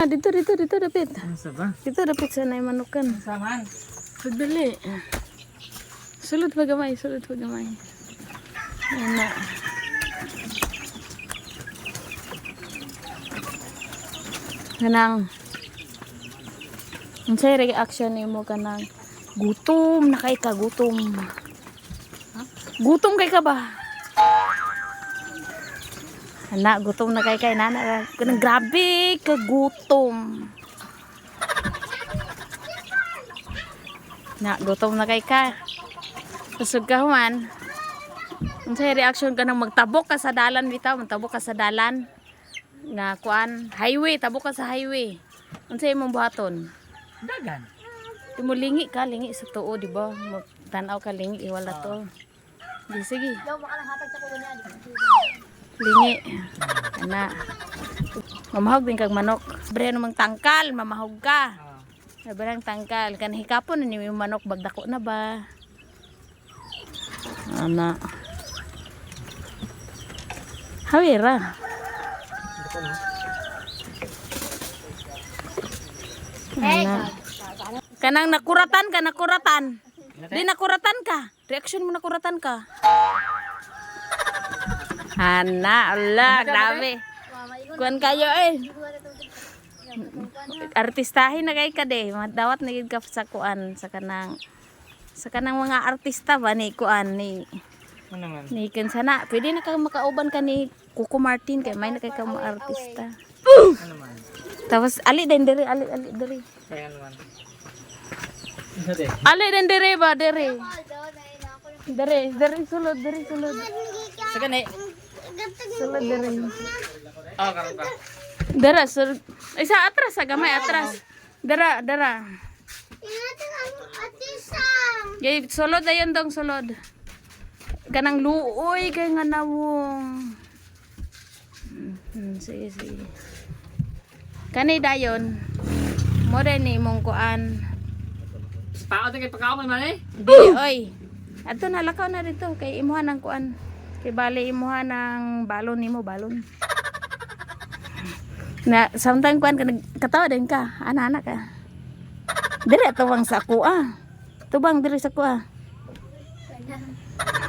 Ah, dito, dito, dito, dapit. Ano ba? Dito, dapit sa nay manukan. Saman. Pagdali. Sulod pa gamay, sulod pa gamay. Ayan na. Kanang unsay reaction nimo kanang gutom na kay ka gutom. Gutom kay ka ba? Ana, gutom na kay kay nana. Kanang grabe ka gutom. Na, gutom na kay ka. Busog ka human. Unsay reaction ka nang magtabok ka sa dalan bitaw, magtabok ka sa dalan nga kuan, highway, tabok ka sa highway. Unsay imong buhaton? Dagan. Di mo lingi ka, lingi sa tuo, di ba? Tanaw ka lingi, eh, wala to. Di sige. Lingi. Ana. Mamahog din kag manok. Bre namang tangkal, mamahog ka. Ah. Sobrang tangkal. Kan hikapon na niyo yung manok, bagdako na ba? Ana. Hawira. Ana. Kanang nakuratan ka, nakuratan. Di nakuratan ka. Reaction mo nakuratan ka. Ana, ala, grabe. Kuan kayo eh. Artistahin na kay ka de. Dawat na gid ka sa kuan sa kanang mga artista ba ni kuan ni Ano man? ni sana. Pwede na ka makauban ka ni Coco Martin kay may na kay ka mga artista. Ano man? Tapos ali din diri, ali ali diri. Kaya ano man? Ano de? Ali din diri ba diri. Diri, diri sulod, diri sulod. Sa gani. Sulod diri. Ah, karon ka. Dara sur ay sa atras sa gamay atras. Dara, dara. Yay, sulod ayon dong sulod. Kanang luoy kay nga nawong. Sige, sige. Kani dayon. Mo rin ni imong kuan. Pao kay pagkaon man eh. Di oy. Adto na lakaw na dito kay imuha ng kuan. Kay bali imuha ng balon nimo balon. Na samtang kuan ka nagkatawa din ka. Ana-ana ka. Dire tuwang sa ako ah. Tubang dire sa ako ah.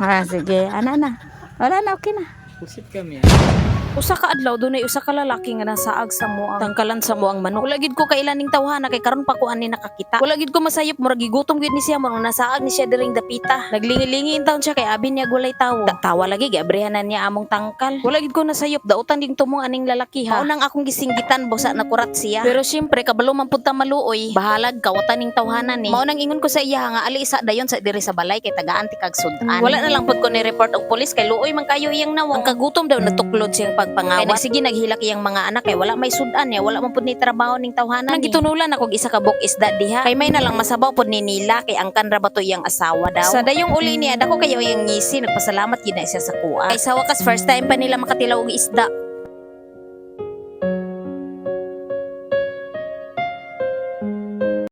Ah, sige. Ana na. Wala na, okay na. Pusit kami. Usa ka adlaw dunay usa ka lalaki nga nasaag sa moang tangkalan sa moang manok. Wala gid ko kailan ning tawhana kay karon pa ko ani nakakita. Wala gid ko masayop murag gigutom gid ni siya murag nasaag ni siya diring dapita. Naglingi-lingi in taon siya kay abi niya gulay tawo. Tawa lagi giabrihan na niya among tangkal. Wala gid ko nasayop dautan ding tumong aning lalaki ha. Mao nang akong gisinggitan busa nakurat siya. Pero syempre kabalo man pud ta maluoy. Bahalag kawatan ning tawhana ni. Mao nang ingon ko sa iya nga ali isa dayon sa diri sa balay kay tagaan ti kag sudan. Wala na lang pud ko ni report og pulis kay luoy man kayo iyang nawong. Ang kagutom daw natuklod siyang pagpangawat. Kay nagsige naghilak iyang mga anak kay wala may sudan niya, wala man pud ni trabaho ning tawhana ni. Nang gitunulan ako og isa ka buok isda diha. Kay may na lang masabaw pud ni nila kay angkan ra ba to iyang asawa daw. Sa dayong uli niya dako kayo iyang ngisi nagpasalamat gid na siya sa kuha. Kay sa wakas first time pa nila makatilaw og isda.